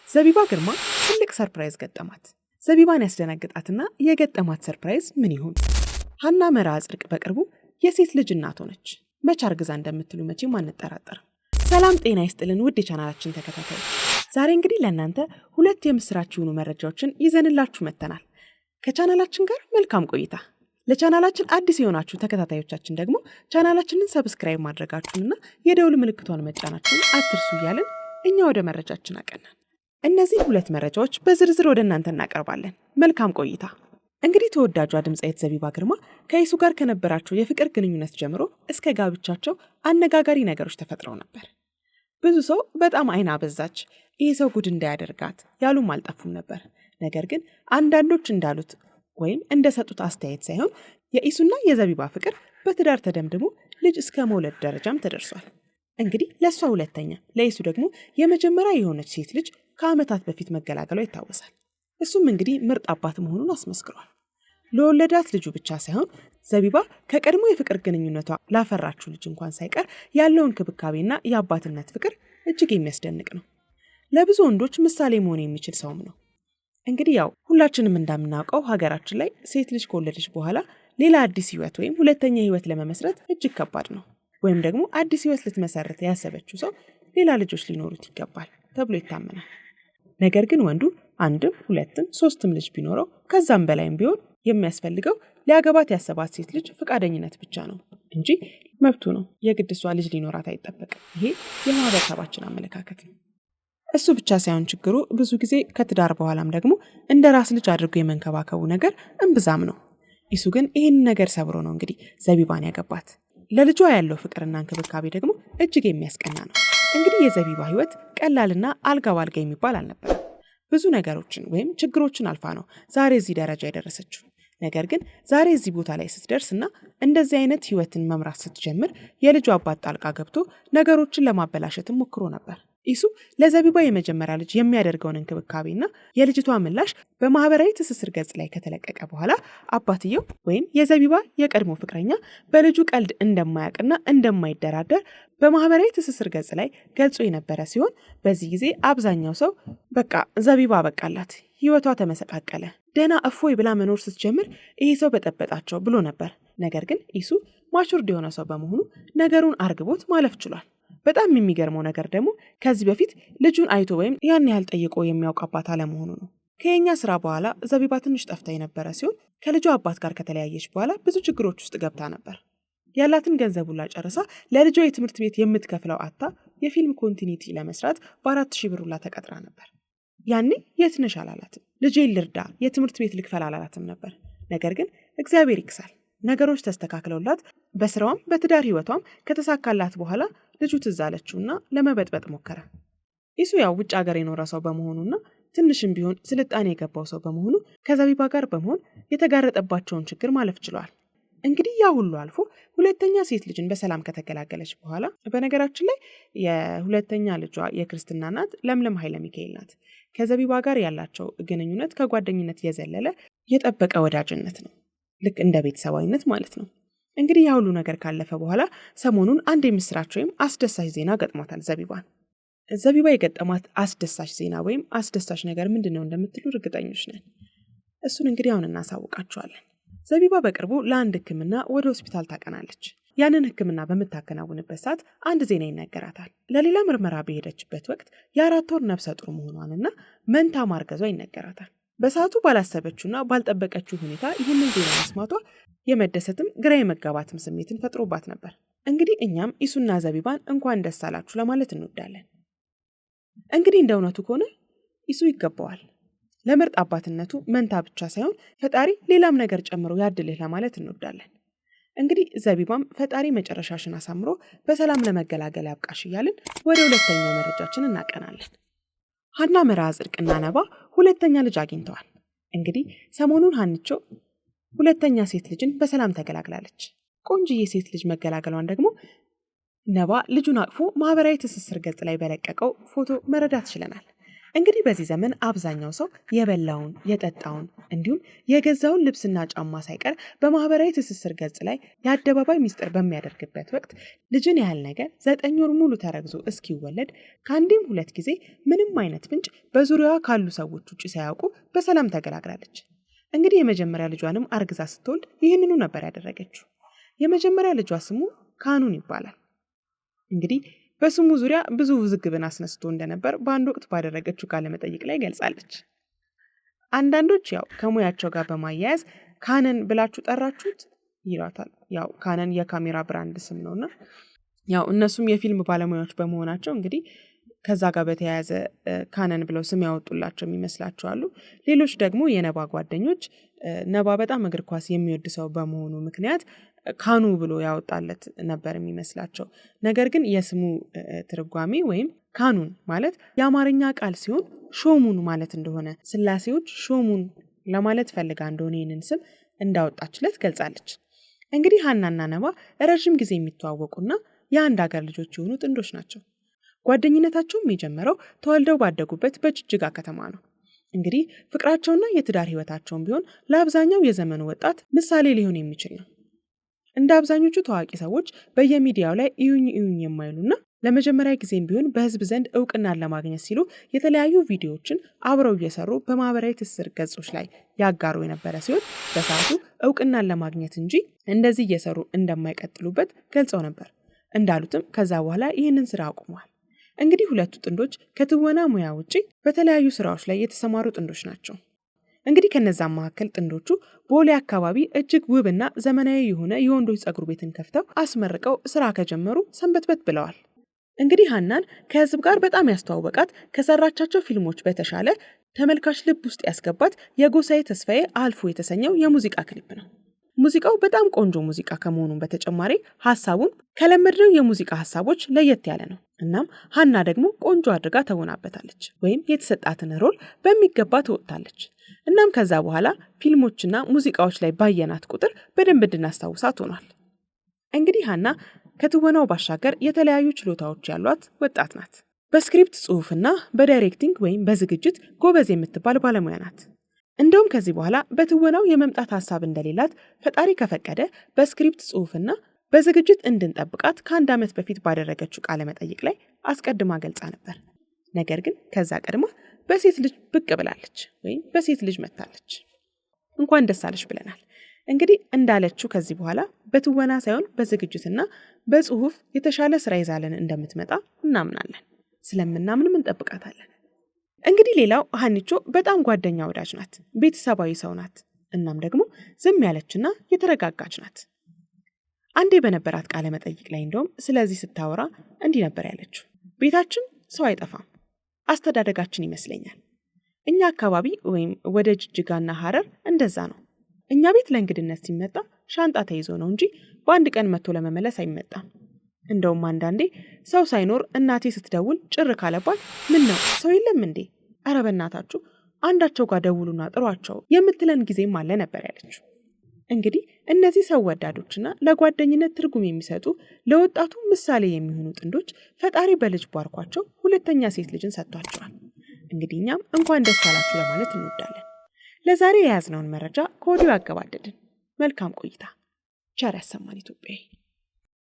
ዘቢባ ግርማ ትልቅ surprise ገጠማት። ዘቢባን ያስደነግጣትና የገጠማት surprise ምን ይሆን? ሀና መርሃ ጽድቅ በቅርቡ የሴት ልጅ እናት ሆነች። መች አርግዛ እንደምትሉ መቼም አንጠራጠርም። ሰላም ጤና ይስጥልን ውድ የቻናላችን ተከታታዮች፣ ዛሬ እንግዲህ ለእናንተ ሁለት የምስራች የሆኑ መረጃዎችን ይዘንላችሁ መጥተናል። ከቻናላችን ጋር መልካም ቆይታ። ለቻናላችን አዲስ የሆናችሁ ተከታታዮቻችን ደግሞ ቻናላችንን subscribe ማድረጋችሁንና የደውል ምልክቷን መጫናችሁን አትርሱ እያልን እኛ ወደ መረጃችን አቀናን። እነዚህ ሁለት መረጃዎች በዝርዝር ወደ እናንተ እናቀርባለን። መልካም ቆይታ። እንግዲህ ተወዳጇ ድምፃዊት ዘቢባ ግርማ ከኢሱ ጋር ከነበራቸው የፍቅር ግንኙነት ጀምሮ እስከ ጋብቻቸው አነጋጋሪ ነገሮች ተፈጥረው ነበር። ብዙ ሰው በጣም አይን አበዛች፣ ይህ ሰው ጉድ እንዳያደርጋት ያሉም አልጠፉም ነበር። ነገር ግን አንዳንዶች እንዳሉት ወይም እንደሰጡት አስተያየት ሳይሆን የኢሱና የዘቢባ ፍቅር በትዳር ተደምድሞ ልጅ እስከ መውለድ ደረጃም ተደርሷል። እንግዲህ ለእሷ ሁለተኛ ለኢሱ ደግሞ የመጀመሪያ የሆነች ሴት ልጅ ከዓመታት በፊት መገላገሏ ይታወሳል። እሱም እንግዲህ ምርጥ አባት መሆኑን አስመስክሯል። ለወለዳት ልጁ ብቻ ሳይሆን ዘቢባ ከቀድሞ የፍቅር ግንኙነቷ ላፈራችው ልጅ እንኳን ሳይቀር ያለው እንክብካቤና የአባትነት ፍቅር እጅግ የሚያስደንቅ ነው። ለብዙ ወንዶች ምሳሌ መሆን የሚችል ሰውም ነው። እንግዲህ ያው ሁላችንም እንደምናውቀው ሀገራችን ላይ ሴት ልጅ ከወለደች በኋላ ሌላ አዲስ ህይወት ወይም ሁለተኛ ህይወት ለመመስረት እጅግ ከባድ ነው። ወይም ደግሞ አዲስ ህይወት ልትመሰርት ያሰበችው ሰው ሌላ ልጆች ሊኖሩት ይገባል ተብሎ ይታመናል። ነገር ግን ወንዱ አንድም ሁለትም ሶስትም ልጅ ቢኖረው ከዛም በላይም ቢሆን የሚያስፈልገው ሊያገባት ያሰባት ሴት ልጅ ፈቃደኝነት ብቻ ነው እንጂ መብቱ ነው። የግድ እሷ ልጅ ሊኖራት አይጠበቅም። ይሄ የማህበረሰባችን አመለካከት ነው። እሱ ብቻ ሳይሆን ችግሩ ብዙ ጊዜ ከትዳር በኋላም ደግሞ እንደ ራስ ልጅ አድርጎ የመንከባከቡ ነገር እምብዛም ነው። ኢሱ ግን ይህን ነገር ሰብሮ ነው እንግዲህ ዘቢባን ያገባት። ለልጇ ያለው ፍቅርና እንክብካቤ ደግሞ እጅግ የሚያስቀና ነው። እንግዲህ የዘቢባ ህይወት ቀላልና አልጋ ባልጋ የሚባል አልነበረም። ብዙ ነገሮችን ወይም ችግሮችን አልፋ ነው ዛሬ እዚህ ደረጃ የደረሰችው። ነገር ግን ዛሬ እዚህ ቦታ ላይ ስትደርስ እና እንደዚህ አይነት ህይወትን መምራት ስትጀምር የልጇ አባት ጣልቃ ገብቶ ነገሮችን ለማበላሸትም ሞክሮ ነበር። ኢሱ ለዘቢባ የመጀመሪያ ልጅ የሚያደርገውን እንክብካቤና የልጅቷ ምላሽ በማህበራዊ ትስስር ገጽ ላይ ከተለቀቀ በኋላ አባትየው ወይም የዘቢባ የቀድሞ ፍቅረኛ በልጁ ቀልድ እንደማያውቅና እንደማይደራደር በማህበራዊ ትስስር ገጽ ላይ ገልጾ የነበረ ሲሆን በዚህ ጊዜ አብዛኛው ሰው በቃ ዘቢባ በቃላት፣ ህይወቷ ተመሰቃቀለ፣ ደህና እፎይ ብላ መኖር ስትጀምር ይሄ ሰው በጠበጣቸው ብሎ ነበር። ነገር ግን ኢሱ matured የሆነ ሰው በመሆኑ ነገሩን አርግቦት ማለፍ ችሏል። በጣም የሚገርመው ነገር ደግሞ ከዚህ በፊት ልጁን አይቶ ወይም ያን ያህል ጠይቆ የሚያውቅ አባት አለመሆኑ ነው። ከየኛ ስራ በኋላ ዘቢባ ትንሽ ጠፍታ የነበረ ሲሆን ከልጇ አባት ጋር ከተለያየች በኋላ ብዙ ችግሮች ውስጥ ገብታ ነበር። ያላትን ገንዘብ ሁላ ጨርሳ ለልጇ የትምህርት ቤት የምትከፍለው አጥታ የፊልም continuity ለመስራት በ4,000 ብር ሁላ ተቀጥራ ነበር። ያኔ የት ነሽ አላላትም። ልጄን ልርዳ፣ የትምህርት ቤት ልክፈል አላላትም ነበር። ነገር ግን እግዚአብሔር ይክሳል። ነገሮች ተስተካክለውላት በስራዋም በትዳር ህይወቷም ከተሳካላት በኋላ ልጁ ትዝ አለችውና ለመበጥበጥ ሞከረ። ኢሱ ያው ውጭ ሀገር የኖረ ሰው በመሆኑና ትንሽም ቢሆን ስልጣኔ የገባው ሰው በመሆኑ ከዘቢባ ጋር በመሆን የተጋረጠባቸውን ችግር ማለፍ ችሏል። እንግዲህ ያ ሁሉ አልፎ ሁለተኛ ሴት ልጅን በሰላም ከተገላገለች በኋላ፣ በነገራችን ላይ የሁለተኛ ልጇ የክርስትና እናት ለምለም ኃይለ ሚካኤል ናት። ከዘቢባ ጋር ያላቸው ግንኙነት ከጓደኝነት የዘለለ የጠበቀ ወዳጅነት ነው። ልክ እንደ ቤተሰባዊነት ማለት ነው። እንግዲህ ያ ሁሉ ነገር ካለፈ በኋላ ሰሞኑን አንድ የምስራች ወይም አስደሳች ዜና ገጥሟታል ዘቢባን። ዘቢባ የገጠማት አስደሳች ዜና ወይም አስደሳች ነገር ምንድን ነው እንደምትሉ እርግጠኞች ነን። እሱን እንግዲህ አሁን እናሳውቃችኋለን። ዘቢባ በቅርቡ ለአንድ ሕክምና ወደ ሆስፒታል ታቀናለች። ያንን ሕክምና በምታከናውንበት ሰዓት አንድ ዜና ይነገራታል። ለሌላ ምርመራ በሄደችበት ወቅት የ4 ወር ነፍሰ ጡር መሆኗንና መንታ ማርገዟ ይነገራታል። በሰዓቱ ባላሰበችውና ባልጠበቀችው ሁኔታ ይህንን ዜና መስማቷ የመደሰትም ግራ የመጋባትም ስሜትን ፈጥሮባት ነበር። እንግዲህ እኛም ኢሱና ዘቢባን እንኳን ደስ አላችሁ ለማለት እንወዳለን። እንግዲህ እንደ እውነቱ ከሆነ ኢሱ ይገባዋል። ለምርጥ አባትነቱ መንታ ብቻ ሳይሆን ፈጣሪ ሌላም ነገር ጨምሮ ያድልህ ለማለት እንወዳለን። እንግዲህ ዘቢባም ፈጣሪ መጨረሻሽን አሳምሮ በሰላም ለመገላገል ያብቃሽ እያልን ወደ ሁለተኛው መረጃችን እናቀናለን። ሀና መርሃ ጽድቅና ነባ ሁለተኛ ልጅ አግኝተዋል። እንግዲህ ሰሞኑን ሀንቾ ሁለተኛ ሴት ልጅን በሰላም ተገላግላለች። ቆንጅዬ ሴት ልጅ መገላገሏን ደግሞ ነባ ልጁን አቅፎ ማህበራዊ ትስስር ገጽ ላይ በለቀቀው ፎቶ መረዳት ችለናል። እንግዲህ በዚህ ዘመን አብዛኛው ሰው የበላውን፣ የጠጣውን እንዲሁም የገዛውን ልብስና ጫማ ሳይቀር በማህበራዊ ትስስር ገጽ ላይ የአደባባይ ሚስጥር በሚያደርግበት ወቅት ልጅን ያህል ነገር 9 ወር ሙሉ ተረግዞ እስኪወለድ ከአንዴም ሁለት ጊዜ ምንም አይነት ፍንጭ በዙሪያዋ ካሉ ሰዎች ውጭ ሳያውቁ በሰላም ተገላግላለች። እንግዲህ የመጀመሪያ ልጇንም አርግዛ ስትወልድ ይህንኑ ነበር ያደረገችው። የመጀመሪያ ልጇ ስሙ ካኑን ይባላል። እንግዲህ በስሙ ዙሪያ ብዙ ውዝግብን አስነስቶ እንደነበር በአንድ ወቅት ባደረገችው ቃለ መጠይቅ ላይ ገልጻለች። አንዳንዶች ያው ከሙያቸው ጋር በማያያዝ ካነን ብላችሁ ጠራችሁት ይሏታል። ያው ካነን የካሜራ brand ስም ነውና ያው እነሱም የፊልም ባለሙያዎች በመሆናቸው እንግዲህ ከዛ ጋር በተያያዘ ካነን ብለው ስም ያወጡላቸው የሚመስላቸው አሉ። ሌሎች ደግሞ የነባ ጓደኞች ነባ በጣም እግር ኳስ የሚወድ ሰው በመሆኑ ምክንያት ካኑ ብሎ ያወጣለት ነበር የሚመስላቸው። ነገር ግን የስሙ ትርጓሜ ወይም ካኑን ማለት የአማርኛ ቃል ሲሆን ሾሙን ማለት እንደሆነ፣ ስላሴዎች ሾሙን ለማለት ፈልጋ እንደሆነ ይህንን ስም እንዳወጣችለት ገልጻለች። እንግዲህ ሀናና ነባ ረዥም ጊዜ የሚተዋወቁና የአንድ ሀገር ልጆች የሆኑ ጥንዶች ናቸው። ጓደኝነታቸውም የጀመረው ተወልደው ባደጉበት በጅጅጋ ከተማ ነው። እንግዲህ ፍቅራቸውና የትዳር ህይወታቸውም ቢሆን ለአብዛኛው የዘመኑ ወጣት ምሳሌ ሊሆን የሚችል ነው። እንደ አብዛኞቹ ታዋቂ ሰዎች በየሚዲያው ላይ እዩኝ እዩኝ የማይሉና ለመጀመሪያ ጊዜም ቢሆን በህዝብ ዘንድ እውቅናን ለማግኘት ሲሉ የተለያዩ ቪዲዮዎችን አብረው እየሰሩ በማህበራዊ ትስስር ገጾች ላይ ያጋሩ የነበረ ሲሆን በሰዓቱ እውቅናን ለማግኘት እንጂ እንደዚህ እየሰሩ እንደማይቀጥሉበት ገልጸው ነበር። እንዳሉትም ከዛ በኋላ ይህንን ስራ አቁመዋል። እንግዲህ ሁለቱ ጥንዶች ከትወና ሙያ ውጪ በተለያዩ ስራዎች ላይ የተሰማሩ ጥንዶች ናቸው። እንግዲህ ከነዛም መካከል ጥንዶቹ ቦሌ አካባቢ እጅግ ውብና ዘመናዊ የሆነ የወንዶች ፀጉር ቤትን ከፍተው አስመርቀው ስራ ከጀመሩ ሰንበትበት ብለዋል። እንግዲህ ሀናን ከህዝብ ጋር በጣም ያስተዋወቃት ከሰራቻቸው ፊልሞች በተሻለ ተመልካች ልብ ውስጥ ያስገባት የጎሳዬ ተስፋዬ አልፎ የተሰኘው የሙዚቃ ክሊፕ ነው። ሙዚቃው በጣም ቆንጆ ሙዚቃ ከመሆኑም በተጨማሪ ሀሳቡም ከለመድነው የሙዚቃ ሀሳቦች ለየት ያለ ነው። እናም ሀና ደግሞ ቆንጆ አድርጋ ተውናበታለች፣ ወይም የተሰጣትን role በሚገባ ትወጥታለች። እናም ከዛ በኋላ ፊልሞችና ሙዚቃዎች ላይ ባየናት ቁጥር በደንብ እንድናስታውሳት ሆኗል። እንግዲህ ሀና ከትወናው ባሻገር የተለያዩ ችሎታዎች ያሏት ወጣት ናት። በ script ጽሑፍና በ directing ወይም በዝግጅት ጎበዝ የምትባል ባለሙያ ናት። እንደውም ከዚህ በኋላ በትወናው የመምጣት ሀሳብ እንደሌላት ፈጣሪ ከፈቀደ በ script ጽሑፍና በዝግጅት እንድንጠብቃት ከአንድ ዓመት በፊት ባደረገችው ቃለ መጠይቅ ላይ አስቀድማ ገልጻ ነበር። ነገር ግን ከዛ ቀድማ በሴት ልጅ ብቅ ብላለች ወይም በሴት ልጅ መታለች። እንኳን ደስ አለሽ ብለናል። እንግዲህ እንዳለችው ከዚህ በኋላ በትወና ሳይሆን በዝግጅትና በጽሁፍ የተሻለ ስራ ይዛለን እንደምትመጣ እናምናለን። ስለምናምንም እንጠብቃታለን። እንግዲህ ሌላው ሀኒቾ በጣም ጓደኛ ወዳጅ ናት፣ ቤተሰባዊ ሰው ናት። እናም ደግሞ ዝም ያለችና የተረጋጋች ናት። አንዴ በነበራት ቃለ መጠይቅ ላይ እንደውም ስለዚህ ስታወራ እንዲህ ነበር ያለችው። ቤታችን ሰው አይጠፋም፣ አስተዳደጋችን ይመስለኛል። እኛ አካባቢ ወይም ወደ ጅጅጋና ሀረር እንደዛ ነው። እኛ ቤት ለእንግድነት ሲመጣ ሻንጣ ተይዞ ነው እንጂ በአንድ ቀን መጥቶ ለመመለስ አይመጣም። እንደውም አንዳንዴ ሰው ሳይኖር እናቴ ስትደውል ጭር ካለባት ምን ነው ሰው የለም እንዴ? ኧረ በእናታችሁ አንዳቸው ጋር ደውሉና ጥሯቸው የምትለን ጊዜም አለ ነበር ያለችው። እንግዲህ እነዚህ ሰው ወዳዶችና ለጓደኝነት ትርጉም የሚሰጡ ለወጣቱ ምሳሌ የሚሆኑ ጥንዶች ፈጣሪ በልጅ ባርኳቸው ሁለተኛ ሴት ልጅን ሰጥቷቸዋል። እንግዲህ እኛም እንኳን ደስ አላችሁ ለማለት እንወዳለን። ለዛሬ የያዝነውን መረጃ ከወዲሁ ያገባደድን። መልካም ቆይታ። ቸር ያሰማን ኢትዮጵያዊ።